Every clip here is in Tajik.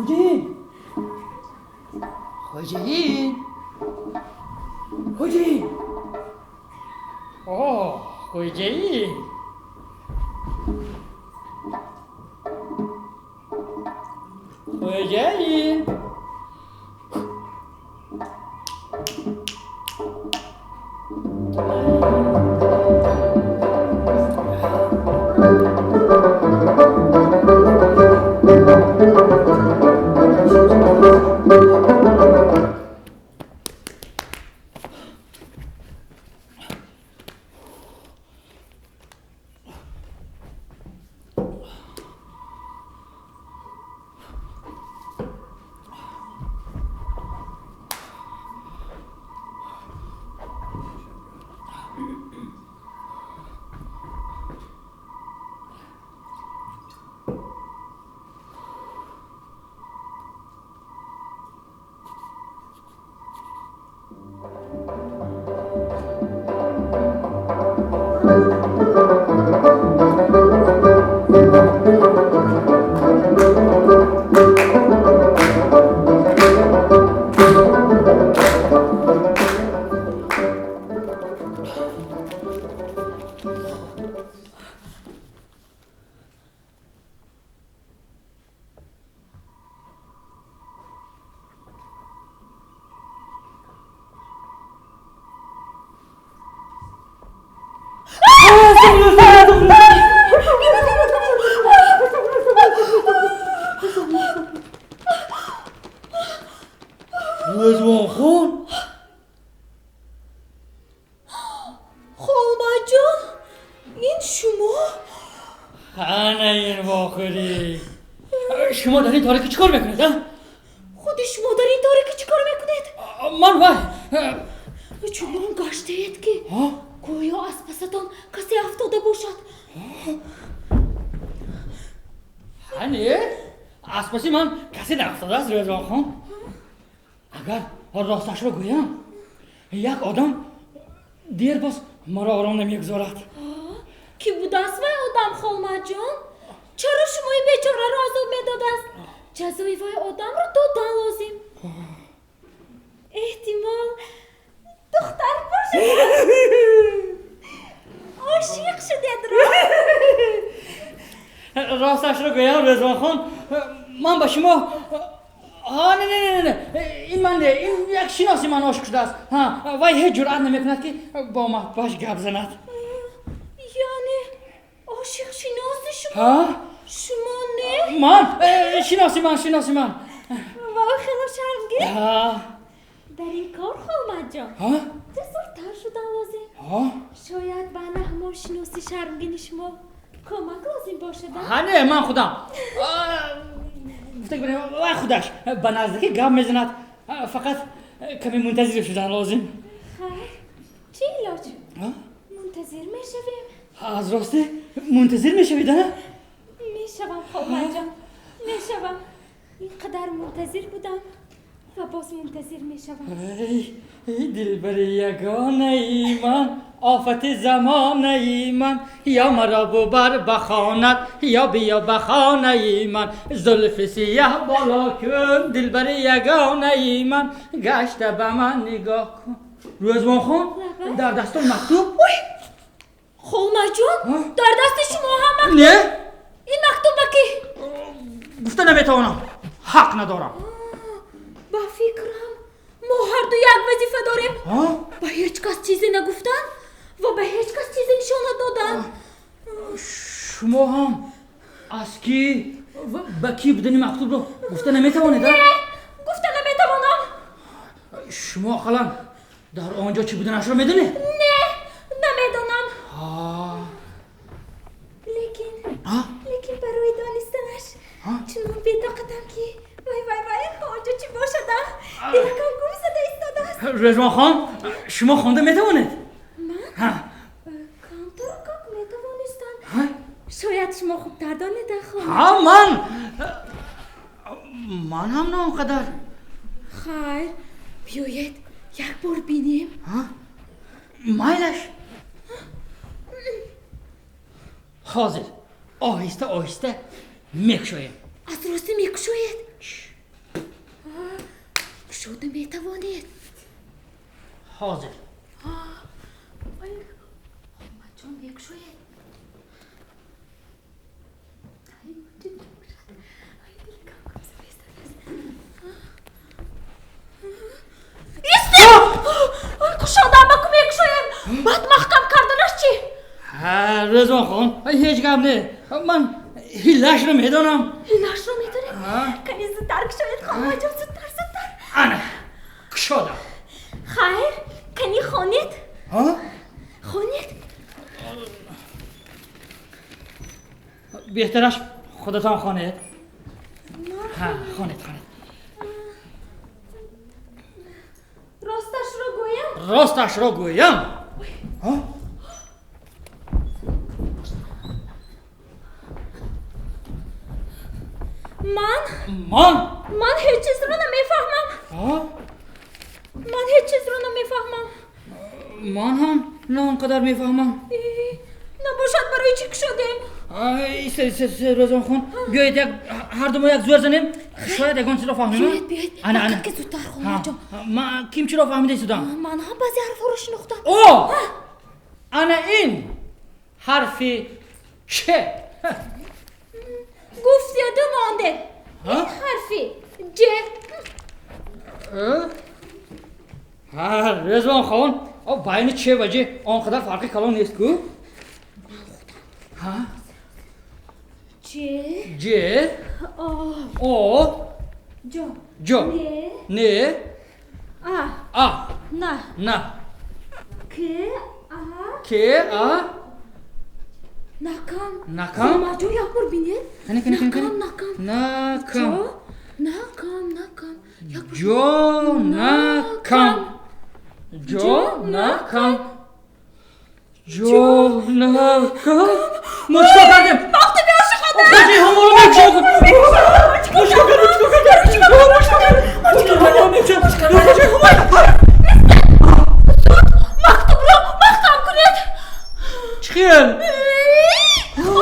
Хоҷаин! Хоҷаин! Хоҷаин! Оҳ, хоҷаин! Хоҷаин! Рӯзвонхон? Холмаҷон, ин шумо? Ана ин вохӯрӣ. Шумо дар ин торикӣ чӣ кор мекунед, а? Худи шумо дар ин торикӣ чӣ кор мекунед? Ман вай. Чунон гаштаед, ки гӯё аз пасатон касе афтода бошад. Ҳане, аз паси ман касе наафтодааст, Рӯзвонхон. Агар росташро гӯям, як одам дер боз маро ором намегузорад. Кӣ будааст вай одам, Холмаҷон? Чаро шумои бечораро азоб медодааст? Ҷазои вай одамро додан лозим. Эҳтимол, духтар бошад. Ошиқ шудед, рост? Росташро гӯям, Рӯзвонхон, ман ба шумо не, не, не, не, ин ман не, ин як шиноси ман ошиқ шудааст. Вай ҳеҷ ҷуръат намекунад, ки бо маҳбубаш гап занад. Яъне ошиқ шиноси шумо? Шумо не? Ман шиноси ман, шиноси ман. Ва ӯ хело шармгин? Дар ин кор, Холмаҷон, ҷасуртар шудан лозим. Шояд ба ҳамон шиноси шармгини шумо кӯмак лозим бошад. Ҳа, не, ман худам вай худаш ба наздикӣ гап мезанад, фақат каме мунтазир шудан лозим. Хайр, чӣ илоҷ, мунтазир мешавем. Аз росте мунтазир мешавед, а? Мешавам, Холмаҷон, мешавам. Ин қадар мунтазир будам ва боз мунтазир мешавам. Эй дилбари ягонаи ман, офати замонаи ман, ё маро бубар ба хонат, ё биё ба хонаи ман. Зулфи сияҳ боло кун, дилбари ягонаи ман, гашта ба ман нигоҳ кун. Рӯзвонхон, дар дастон мактуб. Холмаҷон, дар дасти шумо ҳам мактуб? Не. Ин мактуб ба кӣ? Гуфта наметавонам, ҳақ надорам. Ба фикрам, мо ҳарду як вазифа дорем: ба ҳеҷ кас чизе нагуфтан ва ба ҳеҷ кас чизе нишон надодан. Шумо ҳам аз кӣ ва ба кӣ будани мактубро гуфта наметавонед? Не, гуфта наметавонам. Шумо ақаллан дар он ҷо чӣ буданашро медонед? Не, намедонам. Лекин барои донистанаш чунон бетоқатам, ки вай, вай, вай, онҷо чӣ бошада? Дилакам гум зада истодааст. Рӯзвонхон, шумо хонда метавонед? Ман камтар как метавонистам. Шояд шумо хубтар донед, хон. Ҳа, ман ҳам на он қадар. Хайр, биёед, як бор бинем. Майлаш. Ҳозир оҳиста оҳиста мекушоем. Аз рости мекушоед? Кушода метавонед. Ҳозир. Холмаҷон, мекушоед. Кушодам, ба ку мекушоем. Баъд маҳкам карданаш чӣ? Рӯзон хон, ҳеҷ гап не. Ман ҳиллашро медонам. Ҳиллашро медонед? Кани зудтар кушоед, холмаҷон, зудтар, зудтар. Ана, кушодам. Хайр, кани хонед. Хонед. Беҳтараш худатон хонед. Хонед, хонед. Росташро гӯям? Росташро гӯям. Ман? Ман? Ман ҳеҷ чизро намефаҳмам. Ман ҳеҷ чизро намефаҳмам. Ман ҳам на он қадар мефаҳмам. Набошад, барои чӣ кушодем? Рӯзон хон, биёед ҳар ду мо як зӯр занем, шояд ягон чизро фаҳмем. Биёед, биёед. Ана, ана. Ки зудтар, холмаҷон. Ман ким чиро фаҳмида истодам? Ман ҳам баъзе ҳарфҳоро шинохтам. О! Ана ин ҳарфи Ч. Гуфтеду монде. Ин ҳарфи Ҷ. Рӯзон хон, байни Ч ва Ҷ он қадар фарқи калон нест ку? Ч. Ҷ. О. О. Ҷ. Ҷ. Н. Н. А. А. Н. Н. К. А. К. А. Накам. Накам? Холмаҷон, як бор бинед. Кани, кани, кани, кани. Накам, накам. Накам. Ҷо. Накам, накам. Ҷо, накам. Ҷо, накам. Ҷо, накам. Мо чикор кардем? Мактуби ошиқона. Хоҷаи ҳаморо мекушем. Мо чикор кардем? Чикор кардем? Мо чикор кардем? Мо чикор кардем? Хоҷаи ҳаморо. Зуд мактубро маҳкам кунед. Чӣ хел?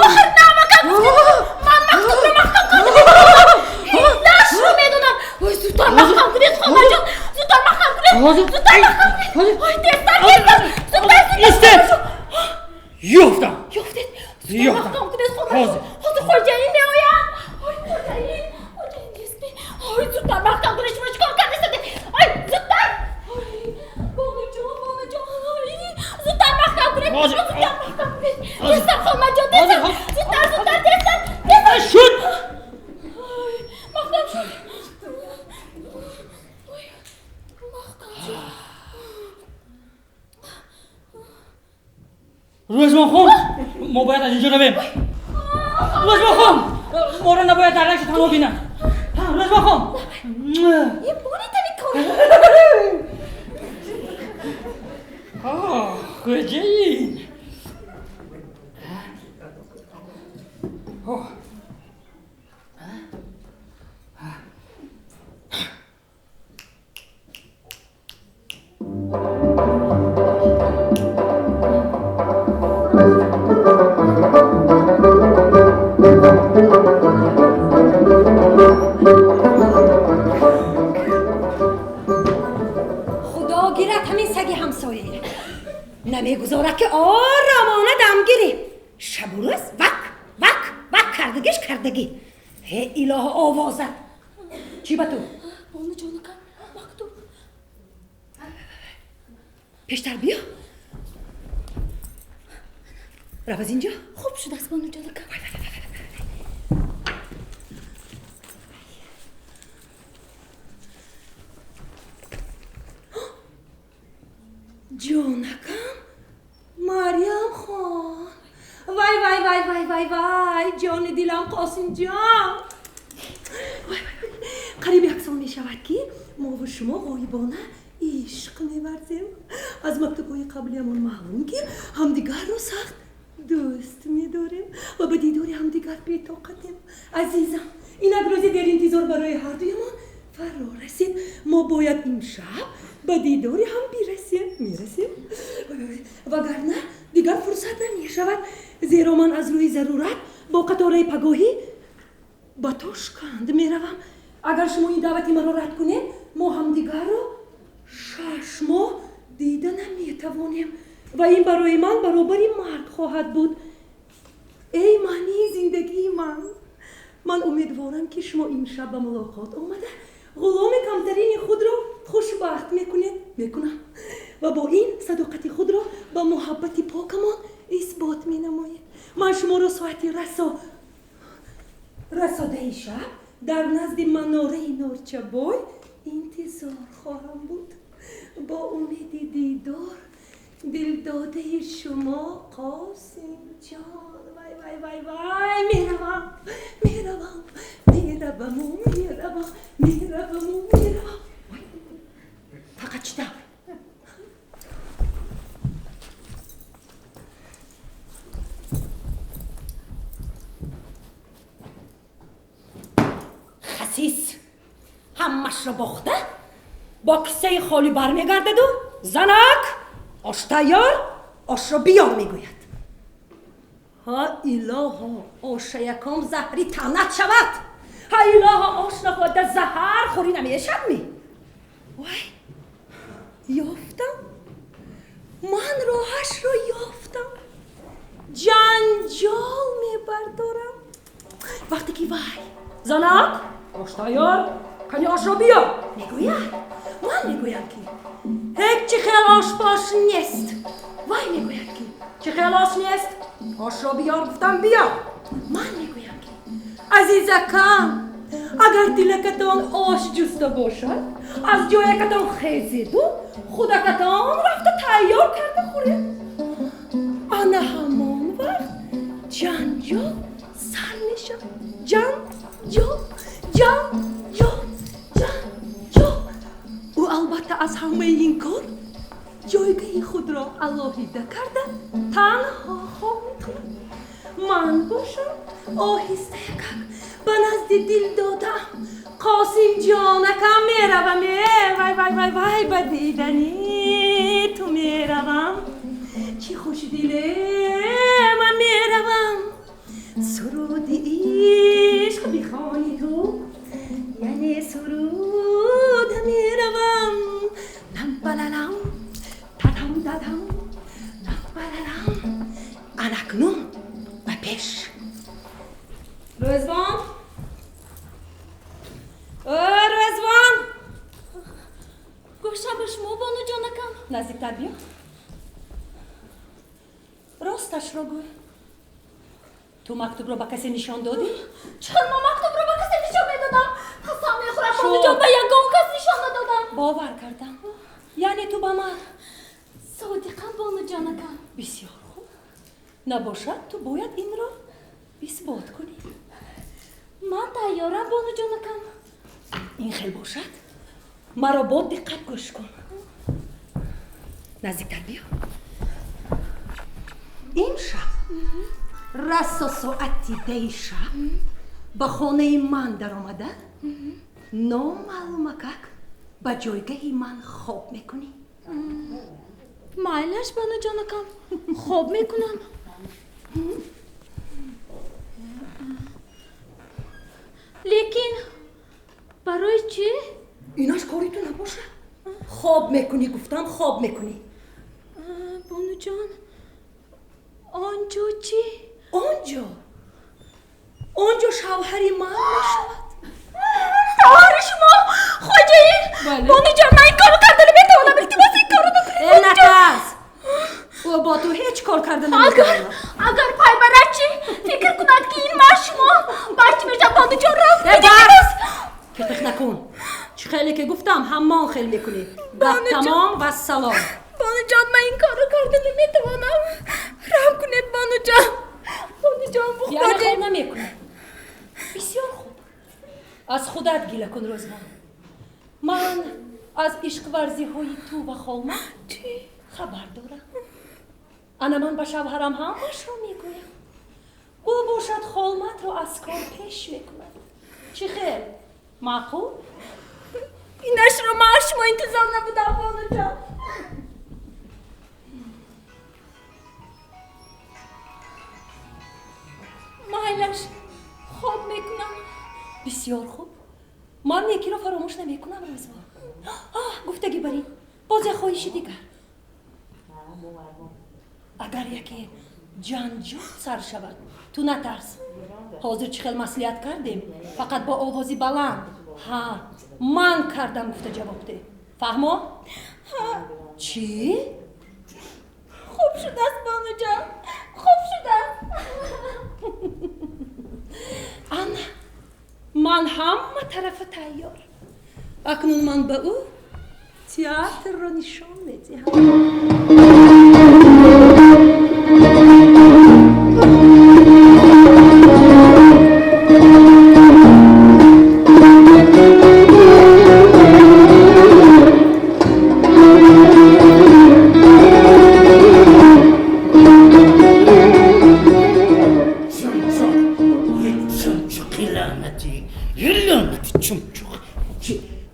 Охир намакам гуфтед. Ман мактубро маҳкам кардам. Ҳиллашро медонам. Ой, зудтар маҳкам кунед, холмаҷон. Зудтар маҳкам кунед. Зудтар маҳкам кунед. Ой, тезтар, тезтар. Зудтар, зудтар. Истед! Ёфтам. Ёфтед? Зудтар Ёфтам. маҳкам кунед, холмаҷон. Ҳозир. Ҳозир хоҷаин меояд. Ой, хоҷаин. Хоҷаин нестми. Ой, зудтар маҳкам кунед. Шумо чикор кардастед? Ой, зудтар. Ой, бонуҷон, бонуҷон. Ой, зудтар маҳкам кунед. Ҳозир. Зудтар маҳкам кунед. Ҳозир. Тезтар, холмаҷон, тезтар. Ҳозир. Зудтар, зудтар, тезтар. Тезтар. Шуд. Ой, маҳкам шуд. Ой, маҳкам шуд. Рӯзмон хон, мо бояд аз инҷо равем. Рӯзмон хон, моро набояд дар ракси танҳо бинанд. Рӯзмон хон. Ин монед ҳамин кор. Хоҷаин. Худо гирад ҳамин саги ҳамсояя. Намегузорад, ки оромона дам гирем. Шабу рӯз вак вак вак кардагиш кардагӣ. Ҳе, илоҳо, овозат чӣ ба ту? Бонуҷонакам, мактуб. Пештар биё, рав аз инҷо. Хуб шудааст, бонуҷонакам. Ҷонакам, Марьям хон, вай вай вай вай вай вай, ҷони дилам, Қосимҷон. Вай, вай, вай. Қариб як сол мешавад, ки мову шумо ғоибона ишқ меварзем. Аз мактубҳои қаблиамон маълум, ки ҳамдигарро сахт дӯст медорем ва ба дидори ҳамдигар бетоқатем. Азизам, инак рӯзи деринтизор барои ҳардуямон фаро расид. Мо бояд имшаб ба дидори ҳам бирасем, мерасем, вагарна дигар фурсат намешавад, зеро ман аз рӯи зарурат бо қатораи пагоҳӣ ба Тошканд меравам. Агар шумо ин даъвати маро рад кунед, мо ҳамдигарро 6 моҳ дида наметавонем ва ин барои ман баробари марг хоҳад буд. Эй маънии зиндагии ман, ман умедворам, ки шумо имшаб ба мулоқот омада ғуломи камтарини худро хушбахт мекунед, мекунам ва бо ин садоқати худро ба муҳаббати покамон исбот менамоед. Ман шуморо соати расодаи шаб дар назди манораи Норчабой интизор хоҳам буд. Бо умеди дидор дилдодаи шумо Қосимҷон. Вай вай вай вай, меравам, меравам, мераваму меравам, мераваму меравам. Фақат чӣ тавр? Хасис ҳамашро бохта бо киссаи холӣ бармегардаду занак ош тайёр, ошро биёр мегӯяд. Ҳа илоҳо, ошаяком заҳри таънат шавад. Ҳа илоҳо, ош нахоҳда заҳар хӯрӣ намешад ми? Вай, ёфтам, ман роҳашро ёфтам. Ҷанҷол мебардорам. Вақте ки вай занак ош тайёр, кани ошро биёр мегӯяд, ман мегӯям, ки ҳеҷ чӣ хел ошпош нест. Вай мегӯяд, ки чӣ хел ош нест, ошро биёр гуфтам биёр. Ман мегӯям, ки азизакам, агар дилакатон ош ҷуста бошад, аз ҷоякатон хезеду худакатон рафта тайёр карда хӯред. Ана ҳамон вақт ҷанҷол сар мешавад. Ҷанҷол, ҷанҷол, ҷанҷол. Ӯ албатта аз ҳамаи ин кор ҷойгаҳи худро алоҳида карда танҳо хоб мекунад. Ман бошам оҳиста якак ба назди дил додаам Қосимҷонакам меравам. Вай вай вай вай, ба дидани ту меравам. Чӣ хушдиле, ман меравам. Суруди ишқ бихони ту, яъне суруда меравам. Лампалалам тадам дадам лампалалам. Анакнун ба пеш. Рӯзвон, о Рӯзвон, гӯшам ба шумо бонуҷонакам. Наздиктар биё. Росташро гӯй, ту мактубро ба касе нишон додӣ? Чаро ман мактубро ба касе нишон медодам? Қасам мехӯрам, бонуҷон, ба ягон кас нишон надодам. Бовар кардам. Яъне ту ба ман содиқам, бонуҷонакам. Бисёр хуб. Набошад, ту бояд инро исбот кунӣ. Ман тайёрам, бонуҷонакам. Ин хел бошад, маро бо диққат гӯш кун. Наздиктар биё. Имшаб расо соати 10 шаб ба хонаи ман даромада номаълумакак ба ҷойгаҳи ман хоб мекунӣ. Майлаш, бонуҷонакам, хоб мекунам. Лекин барои чӣ? Инаш кори ту набошад. Хоб мекунӣ, гуфтам, хоб мекунӣ. Бонуҷон, онҷо чӣ? Онҷо, онҷо шавҳари ман мешавад. Шавҳари шумо, хоҷаин? Бонуҷон, ман ин корро карда наметавонам. Илтимос, ин корро накунед. Натарс, ӯ бо ту ҳеҷ кор карда наметавонад. Агар пай барад чӣ? Фикр кунад, ки ин ман шумо. Баъд чӣ мешавад, бонуҷон? Рафт. Фиқиқ накун. Чӣ хеле ки гуфтам, ҳамон хел мекунӣ. Гап тамом ва салом. Бонуҷон, ман ин корро карда наметавонам. Раҳм кунед, бонуҷон. Бонуҷон, бухоред. Яъне хоб намекунӣ. Бисёр хуб. Аз худат гила кун, Рӯзвон. Ман аз ишқварзиҳои ту ва холма хабар дорам. Ана ман ба шавҳарам ҳамашро мегӯям. Ӯ бошад холматро аз кор пеш мекунад. Чӣ хел? Маъқул? Инашро ман аз шумо интизор набудам, бонуҷон. Майлаш, хоб мекунам. Бисёр хуб. Ман некиро фаромӯш намекунам, Рӯзво. Гуфтагӣ барӣ, боз як хоҳиши дигар. Агар яке ҷанҷол сар шавад, ту натарс. Ҳозир чӣ хел маслиҳат кардем, фақат бо овози баланд. Ҳа, ман кардам гуфта ҷавоб деҳ. Фаҳмо? Ҳа. Чӣ? Хуб шудааст, бонуҷон, хуб шудааст. Ана, ман ҳама тарафа тайёр. Акнун ман ба ӯ театрро нишон медиҳам.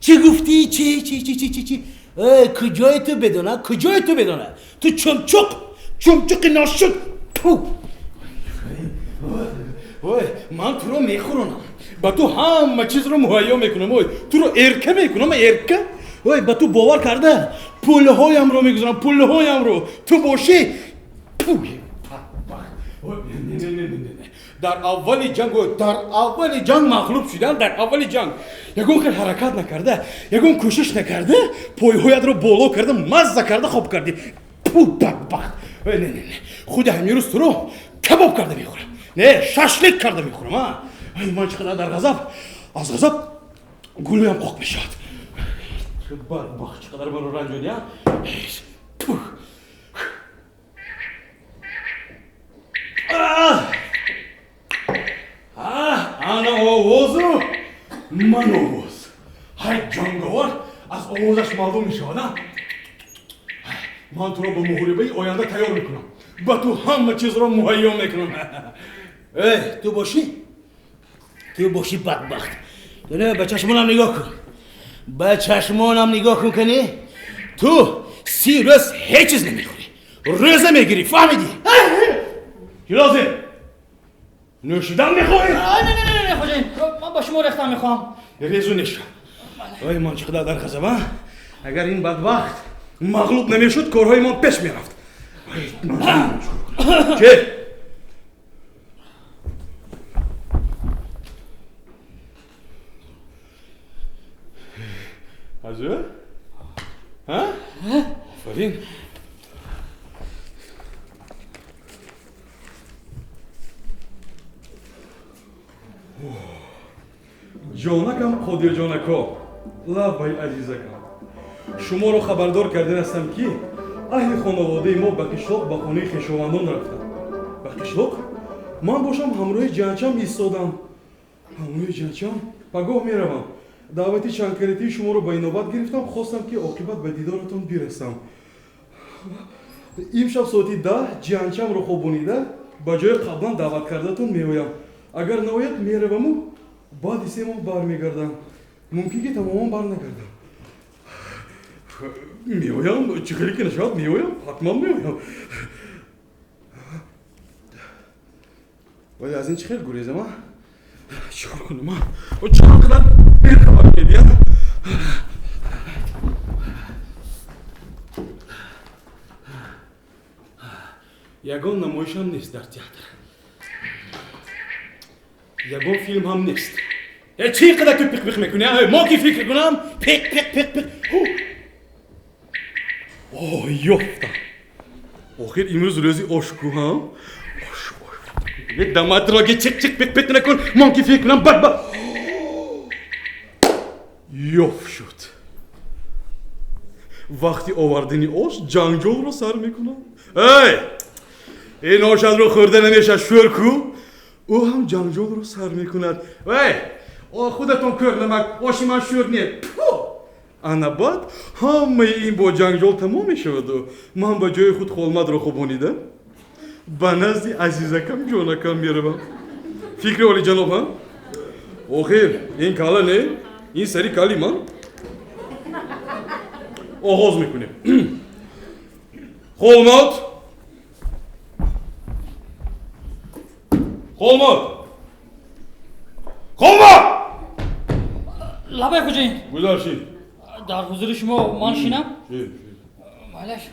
Чӣ гуфтӣ? Чӣ чӣ чӣ чӣ чӣ чӣ? Куҷои ту бидона? Куҷои ту бидона? Ту чумчуқ, чумчуқи ношуд. Ту. Ой, ман туро мехӯронам. Ба ту ҳама чизро муҳайё мекунам. Ой, туро эрка мекунам, эрка. Ой, ба ту бовар карда пулҳоямро мегузорам, пулҳоямро. Ту бошӣ. Пуй, бадбахт. Ой, не не не не не. Дар аввали ҷанг, дар аввали ҷанг мағлуб шудам, дар аввали ҷанг. Ягон хел ҳаракат накарда, ягон кӯшиш накарда, пойҳоятро боло карда, мазза карда хоб кардӣ. Пу, бадбахт. Не, не, не. Худи ҳамин рӯз туро кабоб карда мехӯрам. Не, шашлик карда мехӯрам, а? Ай, ман чӣ қадар дар ғазаб, аз ғазаб гулӯям қоқ мешавад. Бадбахт, чӣ қадар маро ранҷонӣ, а? Пух. Ана овозу ман овоз. Ҳай ҷанговар аз овозаш маълум мешавад, а? Ман туро ба муҳорибаи оянда тайёр мекунам. Ба ту ҳама чизро муҳайё мекунам. Эй, ту бошӣ? Ту бошӣ бадбахт. Не, ба чашмонам нигоҳ кун. Ба чашмонам нигоҳ кун, кани? Ту 30 рӯз ҳеҷ чиз намехӯрӣ. Рӯза мегирӣ, фаҳмидӣ? Чӣ лозим? Нӯшидан мехоҳӣ? Не, не, не, не, хоҷаин. Ман ба шумо рехтан мехоҳам. Резу неша. Ой, ман чӣ қадар дар ғазаб, а? Агар ин бадбахт мағлуб намешуд, корҳои ман пеш мерафт. Чӣ? Ҳазур? Ҳа? Офарин. Ҷонакам Қодирҷонако, лаббаи азизакам, шуморо хабардор кардан ҳастам, ки аҳли хонаводаи мо ба қишлоқ ба хонаи хешовандон рафтанд. Ба қишлоқ? Ман бошам ҳамроҳи ҷанчам истодам. Ҳамроҳи ҷанчам пагоҳ меравам. Даъвати чандкалитии шуморо ба инобат гирифтам, хостам, ки оқибат ба дидоратон бирасам. Имшаб соати 10 ҷанчамро хобонида ба ҷои қаблан даъват кардатон меоям. Агар наояд, мераваму баъди 3 моҳ бармегардам. Мумкин ки тамоман барнагардам. Меоям, чӣ хеле ки нашавад, меоям, ҳатман меоям. Вале аз ин чӣ хел гурезам, а? Чӣ кор кунам, а? Чанд қадар бехабар медиҳам? Ягон намоишам нест дар театр. Ягон филм ҳам нест. Чӣ қадар ту пиқ-пиқ мекунӣ? Мо ки фикр кунам, пиқ пиқ пиқ пиқ. О, ёфтам. Охир имрӯз рӯзи ошку, ҳа? Ош, ош. Даматро ки чиқ чиқ пиқ пиқ накун, ман ки фикр кунам, бад бад. Ёфт шуд. Вақти овардани ош ҷанҷолро сар мекунам. Эй! Ин ошатро хӯрда намешавад, шӯр ку? Ӯ ҳам ҷанҷолро сар мекунад. Эй! Худатон кӯр намак, оши ман шӯр не. Пу! Ана баъд ҳамаи ин бо ҷанҷол тамом мешаваду ман ба ҷои худ холмадро хобонида ба назди азизакам ҷонакам меравам. Фикри олиҷаноб, ҳа? Охир ин кала не, ин сари кали ман. Оғоз мекунем. Холмад! Холмад! Холмад! Лабай хоҷаин. Гузар шин. Дар ҳузури шумо ман шинам? Шин. Малаш.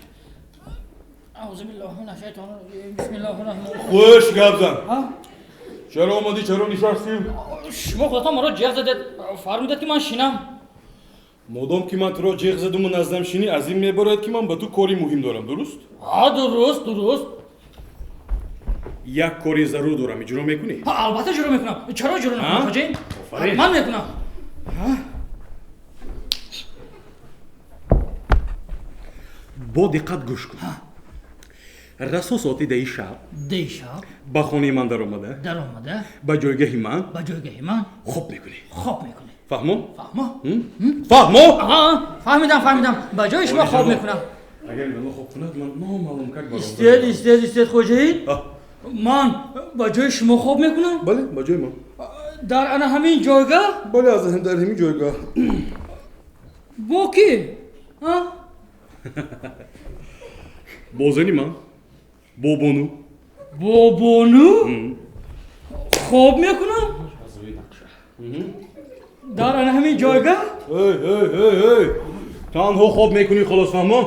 Аъузу биллаҳи минаш шайтонир роҷим. Бисмиллаҳир роҳманир роҳим. Хуш гап зан. Чаро омадӣ, чаро нишастӣ? Шумо худатон маро ҷеғ задед, фармудед ки ман шинам. Модом ки ман туро ҷеғ задуму наздам шинӣ, аз ин мебарояд ки ман ба ту кори муҳим дорам, дуруст? Ҳа, дуруст, дуруст. Як кори зарур дорам, иҷро мекунӣ? Ҳа, албатта иҷро мекунам. Чаро иҷро накунам, хоҷаин? Офарин. Ман мекунам. Бо диққат гӯш кун. Расо соати 10 шаб. 10 шаб. Ба хонаи ман даромада. Даромада. Ба ҷойгаҳи ман. Ба ҷойгаҳи ман. Хоб мекунӣ. Хоб мекунӣ. Фаҳмо? Фаҳмо. Фаҳмо? Аҳа, фаҳмидам, фаҳмидам. Ба ҷои шумо хоб мекунам. Агар ин хоб кунад, ман номаълум как баромада. Истед, истед, истед, хоҷаин. Ман ба ҷои шумо хоб мекунам? Бале, ба ҷои ман. Дар ана ҳамин ҷойгаҳ? Бале, аз дар ҳамин ҷойгаҳ. Бо кӣ? Бо зани ман. Бо бону. Бо бону? Хоб мекунам? Дар ана ҳамин ҷойгаҳ? Эй, эй, эй, эй! Танҳо хоб мекунӣ, холос, фаҳмо?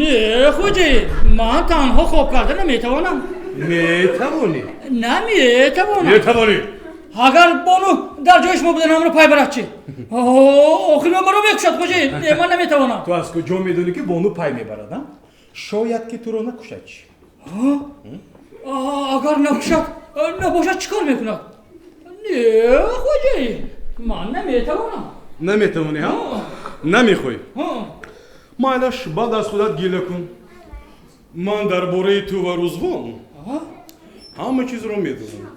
Не, хоҷаин, ман танҳо хоб карда наметавонам. Метавонӣ? Наметавонам. Метавонӣ. Агар бону дар ҷои шумо будан ҳамро пай барад чӣ? Охир маро мекушад, хоҷаин. Не, ман наметавонам. Ту аз куҷо медонӣ ки бону пай мебарад, а? Шояд ки туро накушад чӣ? Агар накушад, набошад чӣ кор мекунад? Не, хоҷаин, ман наметавонам. Наметавонӣ, ҳа? Намехоҳӣ? Майлаш, баъд аз худат гила кун. Ман дар бораи ту ва Рӯзвон ҳама чизро медонам.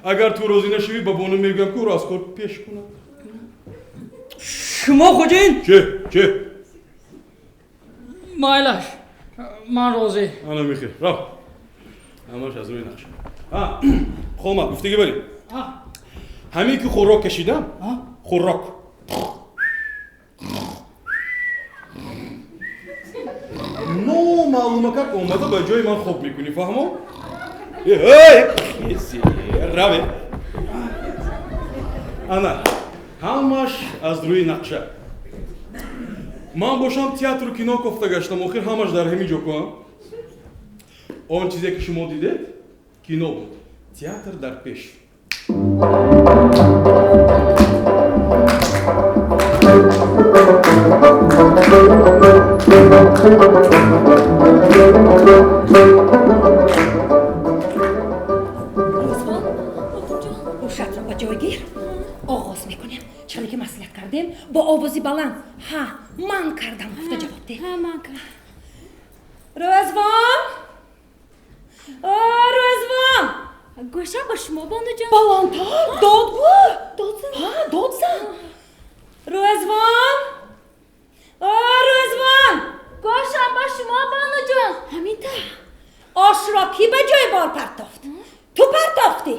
Агар ту розӣ нашавӣ, ба бону мегӯям ки ӯро аз кор пеш кунад. Шумо хоҷаин? Чӣ? Чӣ? Майлаш, ман розӣ. Ана мехӯр, рав. Ҳамаш аз рӯи нақша. Хомад, гуфтагӣ барем. Ҳамин ки хӯрок кашидам, хӯрок. Номаълума как омада ба ҷои ман хоб мекунӣ, фаҳмо? Раве. Ана, ҳамаш аз рӯи нақша. Ман бошам театру кино кофта гаштам, охир ҳамаш дар ҳамин ҷо кунам. Он чизе ки шумо дидед, кино буд. Театр дар пеш. Рӯзвон, гӯшатро ба ҷой гир. Оғоз мекунем. Чиқале ки маслиҳат кардем, бо овози баланд. Ҳа, ман кардам, гуфта ҷавоб деҳ. Ҳа, ман кардам. Рӯзвон! О, Рӯзвон! Гӯшам ба шумо, бонуҷон. Баландтар, дод гӯ. Дод зан. Ҳа, дод зан. Рӯзвон! О, Рӯзвон! Гӯшам ба шумо, бонуҷон. Ҳамин тавр. Ошро кӣ ба ҷои бор партофт? Ту партофтӣ?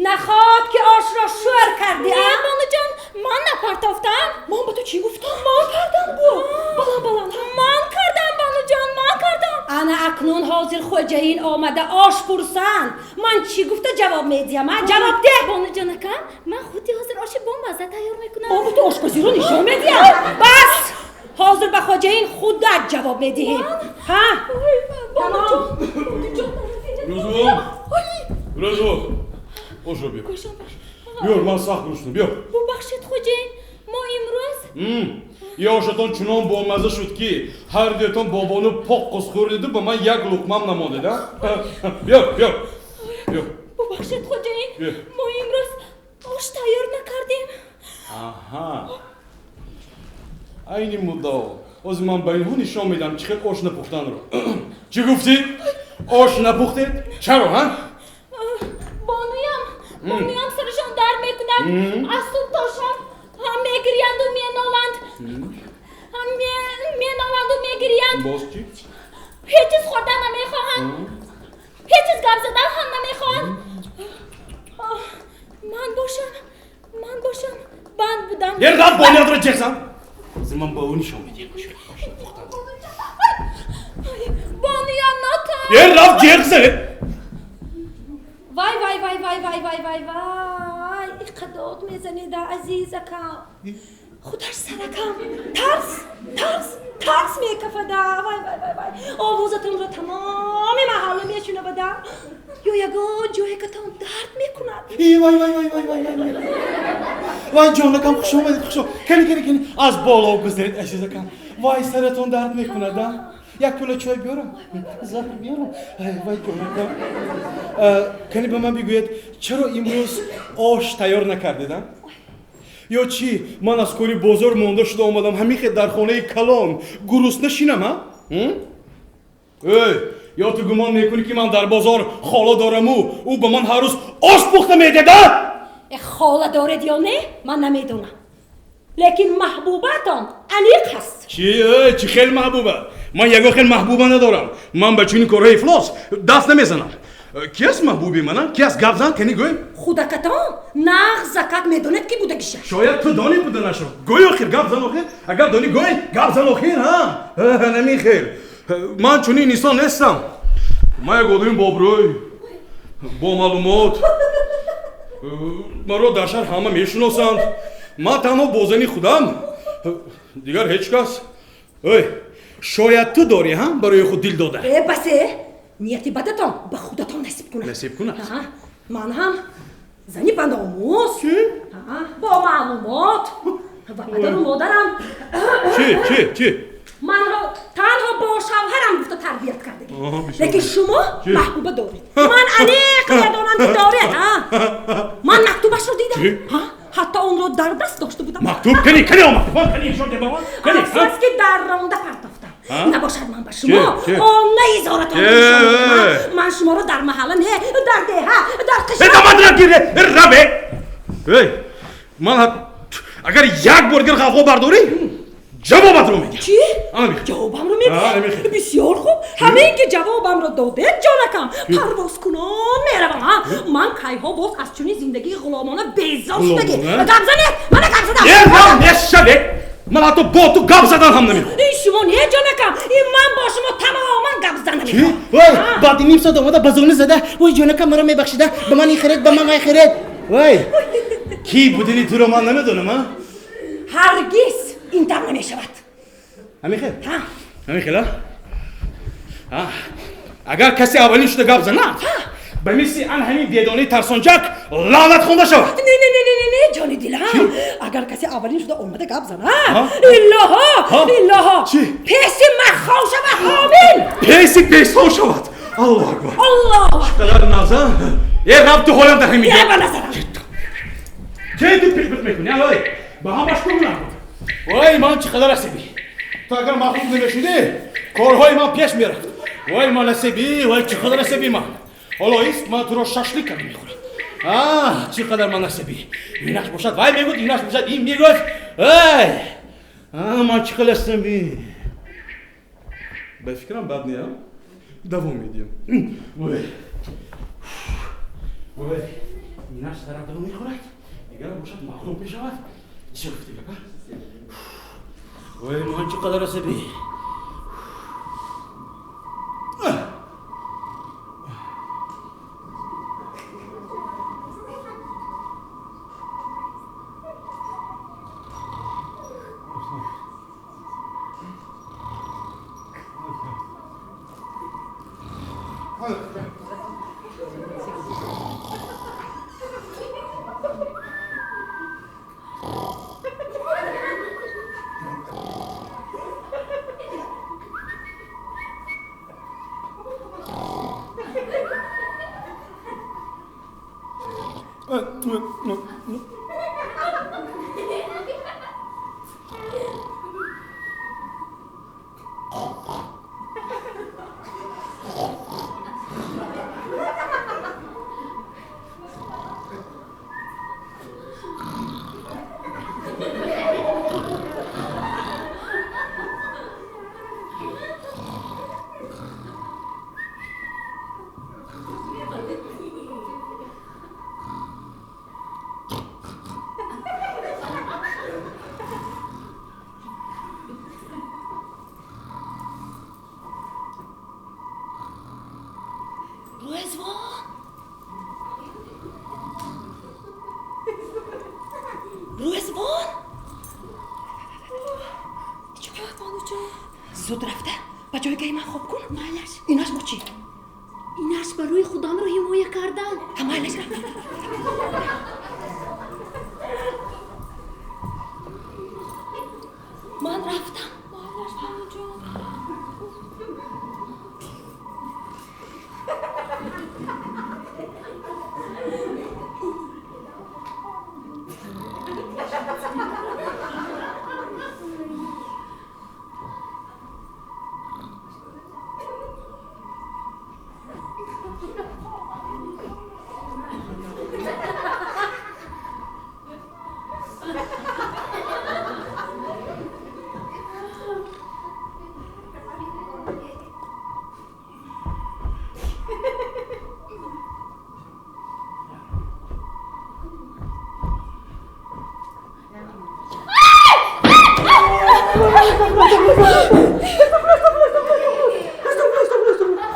Нахоҳад ки ошро шӯр кардӣ, Не, а? бонуҷон, ман напартофтам. Ман ба ту чӣ гуфтам? Ман кардам гӯ. Баланд, баланд. Ман кардам, бонуҷон, ман кардам. Ана акнун ҳозир хоҷаин омада ош пурсанд. Ман чӣ гуфта ҷавоб медиҳам, а? Ҷавоб деҳ. Бонуҷон акам, ман худи ҳозир оши бомазза тайёр мекунам. Ман ба ту ошпазиро нишон медиҳам. Бас! Ҳозир ба хоҷаин худат ҷавоб медиҳӣ. Ҳа? Бонуҷон, Рӯзвон! Рӯзвон! Ошро биёр. Биёр, ман сахт гурусна, биёр. Бубахшед, хоҷаин, мо имрӯз Ё ошатон чунон бомазза шуд ки ҳар дуятон бо бону поққус хӯрдиду ба ман як луқмам намондед, а? Биёр, биёр. Биёр. Бубахшед, хоҷаин, Биёр. мо имрӯз ош тайёр накардем. Аҳа. Айни муддао. Ҳозир ман ба инҳо нишон медиҳам чӣ хел ош напухтанро. Чӣ гуфтӣ? Ош напухтед? Чаро, ҳа? Бонуям, бонуям сарашон дард мекунад. Аз субҳ то шом ҳам мегирянду меноланд. Ҳам меноланду мегирянд. Боз чӣ? Ҳеҷ чиз хӯрдан намехоҳанд. Ҳеҷ чиз гап задан ҳам намехоҳанд. Ман бошам, ман бошам, банд будам. Ер рафт бониятро ҷеғ зан. Ҳозир ман ба ӯ нишон медиҳам. Бонуям нотам. Ер рафт ҷеғ зад. Вай, вай, вай, вай, вай, вай, вай, вай. иқадод мезанеда, азизакам. Худаш саракам тарс, тарс, тарс мекафада. Вай, вай, вай, вай. Овозатонро тамоми маҳалла мешунавада. Ё ягон ҷоякатон дард мекунад. Вай, вай, вай, вай, вай, вай. Вай, ҷонакам, хуш омадед, хуш омадед. Кани, кани, кани. Аз боло гузаред, азизакам. Вай, саратон дард мекунад, а? Як пула чой биёрам? Заҳр биёрам? Вай, ҷонакам. Кани ба ман бигӯед, чаро имрӯз ош тайёр накардед, а? Ё чӣ, ман аз кори бозор монда шуда омадам, ҳамин хел дар хонаи калон гурусна шинам, а? Эй, ё ту гумон мекунӣ, ки ман дар бозор хола дораму ӯ ба ман ҳар рӯз ош пухта медиҳад, а? Хола доред ё не, ман намедонам. Лекин маҳбубатон аниқ ҳаст. Чӣ? Чӣ хел маҳбуба? Ман ягон хел маҳбуба надорам. Ман ба чунин корҳои ифлос даст намезанам. Ки аст маҳбуби ман, а? Ки аст? Гап зан, кани гӯй. Худакатон нағз закат медонед, ки будагиша. Шояд ту донӣ буданашро. Гӯй охир, гап зан охир. Агар донӣ гӯй, гап зан охир, ҳа? Намихел. Ман чунин инсон нестам. Ман як одами бобрӯй, бо маълумот. Маро дар шаҳр ҳама мешиносанд. Ман танҳо бо зани худам, дигар ҳеҷ кас. Ой, шояд ту дорӣ, ҳа, барои худ дил дода. Э, басе, нияти бадатон ба худатон насиб кунад. Насиб кунад. Ман ҳам зани ба номус, бо маълумот ва падару модарам. Чӣ, чӣ, чӣ? Манро танҳо бо шавҳарам гуфта тарбият кардагӣ. Лекин шумо маҳбуба доред. Ман аниқ медонам, ки доред. Ман мактубашро дидам. Ҳатто онро дар даст дошта будам. Мактуб? Кани, кани омад? Кани нишон деҳ ба ман. Кани. Афсӯс, ки дар ронда партофтам. Набошад ман ба шумо онаи зоратон нишон медиҳам. Ман шуморо дар маҳалла не, дар деҳа, дар қишлоқ. Дамадра гире, раве. Эй, ман агар як бор дигар ғавғо бардорӣ, ҷавобатро медиҳам. Чӣ? Ҷавобамро медиҳед? Бисёр хуб. Ҳамин ки ҷавобамро додед, ҷонакам, парвозкунон меравам. Ман кайҳо боз аз чунин зиндагии ғуломона безор шудагӣ. Гап занед, мана гап задам. Рав мешавед. Ман ҳатто бо ту гап задан ҳам намехоҳам. Ин шумо не, ҷонакам, ин ман бо шумо тамоман гап задан намехоҳам. Вой, баъди ним соат омада ба зону зада. Вой, ҷонакам, маро мебахшида, ба ман ин хиред, ба ман вай хиред. Вой, ки будани туро ман намедонам, а? Ҳаргиз ин тавр намешавад. Ҳамин хел? Ҳамин хел, а? Агар касе аввалин шуда гап занад, ба мисли ан ҳамин бедонаи тарсончак лаънат хонда шавад. Не, не, не, не, не, ҷони дилам. Агар касе аввалин шуда омада гап занад, илоҳо, илоҳо, песи маххо шавад, ҳомил. Песи песҳо шавад. Аллоҳу акбар. Аллоҳу Чӣ қадар наза. Э, раб ту ҳолам дар ҳамин ҷо. Ба назарам. Чӣ ту пиқ-пиқ мекунӣ, ой? Ба ҳамаш кун набуд. Вой, ман чӣ қадар асабӣ. Ту агар маҳбуб намешудӣ, корҳои ман пеш мерафт. Вой, ман асабӣ, вой, чӣ қадар асабӣ ман. Ҳоло ист, ман туро шашлик карда мехӯрам. Чӣ қадар ман асабӣ. Инаш бошад, вай мегӯд, инаш бошад, ин мегӯд. Эй! Ман чӣ қадар асабӣ. Ба фикрам бад не, давом медиҳам. Вой. Вой, инаш саратро мехӯрад, дигарам бошад мағлуб мешавад. Чӣ гуфтӣ гапа? Вой, ман чӣ қадар асабӣ. Зуд рафта ба ҷойгаи ман хоб кун. Майлаш. Инаш бо чӣ? Инаш барои худамро ҳимоя кардан. Майлаш, рафта. Ман рафтам. Майлаш, бонуҷон.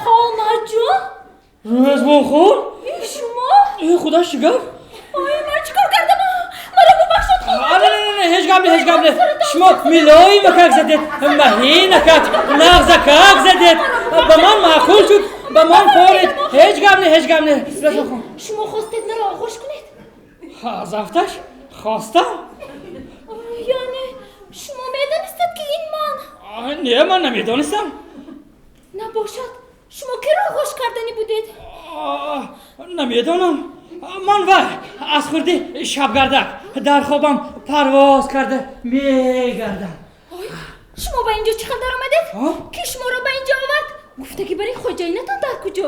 Холмаҷон? Рӯзбонхон? Шумо? Худо чӣ гап? Ой, ман чӣ кор кардам? Маро бубахшед, холмаҷон. Не, не, не, ҳеҷ гап не, ҳеҷ гап не. Шумо милоимакак задед, маҳинакак, нағзакак задед. Ба ман маъқул шуд, ба ман форид. Ҳеҷ гап не, ҳеҷ гап не. Рӯзбонхон. Шумо хостед маро оғӯш кунед? Аз афташ хостам. Яъне шумо медонистед, ки ин ман? Не, ман намедонистам. Набошад, шумо киро оғӯш карданӣ будед? Намедонам. Ман вай аз хурди шабгардак дар хобам парвоз карда мегардам. Шумо ба инҷо чӣ хел даромадед? Ки шуморо ба инҷо овард? Гуфтагӣ барои хоҷаинатон дар куҷо?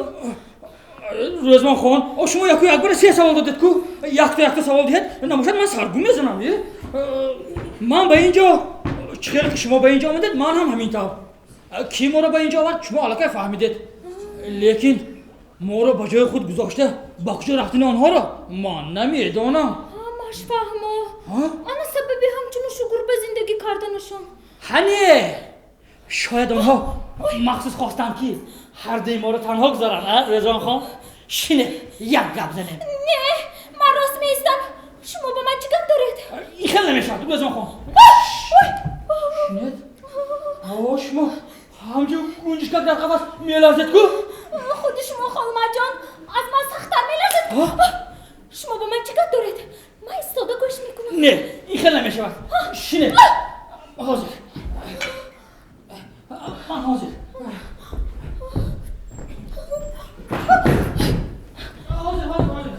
Рӯзмонхон, шумо яку якбора се савол додед ку? Якто якто савол диҳед, набошад ман саргум мезанам. Ман ба инҷо чӣ хеле ки шумо ба инҷо омадед, ман ҳам ҳамин тавр. Ки моро ба инҷо овард, шумо аллакай фаҳмидед. Лекин моро ба ҷои худ гузошта ба куҷо рафтани онҳоро ман намедонам. Ҳамаш фаҳмо. Ана сабаби ҳамчуну шугур ба зиндагӣ карданашон. Ҳане, шояд онҳо махсус хостанд, ки ҳардуи моро танҳо гузоранд. Рӯзонхон, шине як гап занем. Не, ман рост меистам. Шумо ба ман чӣ гап доред? Ин хел намешавад, Рӯзонхон. Шинед. Шумо ҳамчун гунҷишкак дар қафас меларзед ку? Худи шумо, холмаҷон, аз ман сахттар меларзед. Шумо ба ман чӣ гап доред? Ман истода гӯш мекунам. Не, ин хел намешавад. Шинед. Ҳозир. Ман ҳозир. Ҳозир, ҳозир, ҳозир.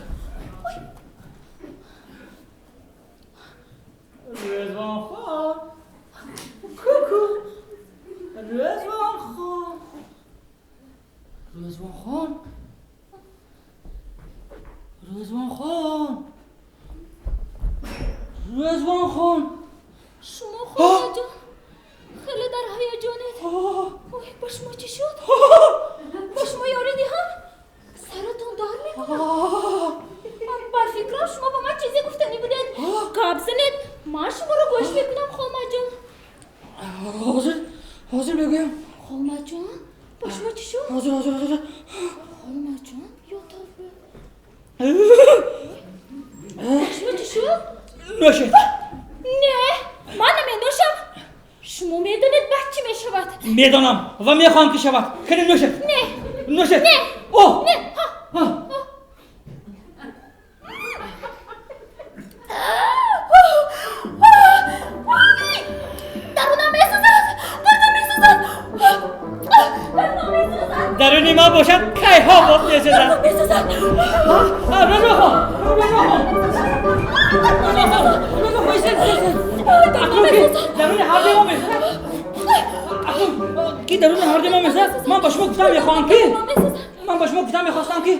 Рӯзбонхон. Ку-ку. Рӯзбонхон. Рӯзбонхон. Рӯзбонхон. Рӯзбонхон. Шумо, холмаҷон, хеле дар ҳаяҷонед. Ой, ба шумо чӣ шуд? Ба шумо ёрӣ диҳам? Саратон дар мекунад. Ба фикрам, шумо ба ман чизе гуфтанӣ будед. Гап занед, ман шуморо гӯш мекунам, холмаҷон. Ҳозир, ҳозир мегӯям. Холмаҷон, ба шумо чӣ шуд? Ҳозир, ҳозир, ҳозир. Холмаҷон, ё тавба. Ба шумо чӣ шуд? Нӯшед. Не, ман наменӯшам. Шумо медонед баъд чӣ мешавад? Медонам ва мехоҳам, ки шавад. Кани нӯшед. Не. Нӯшед. Не. О! Не. Дарунам месӯзад. Дарунам месӯзад. Дарунам месӯзад. Даруни ман бошад, кайҳо боз месӯзад. Дарунам месӯзад. Рӯзбонхон, Рӯзбонхон. Рӯзбонхон, истед, истед. Акнун ки даруни ҳардуи мо месӯзад. Акнун ки даруни ҳардуи мо месӯзад, ман ба шумо гуфтан мехоҳам, ки ман ба шумо гуфтан мехостам, ки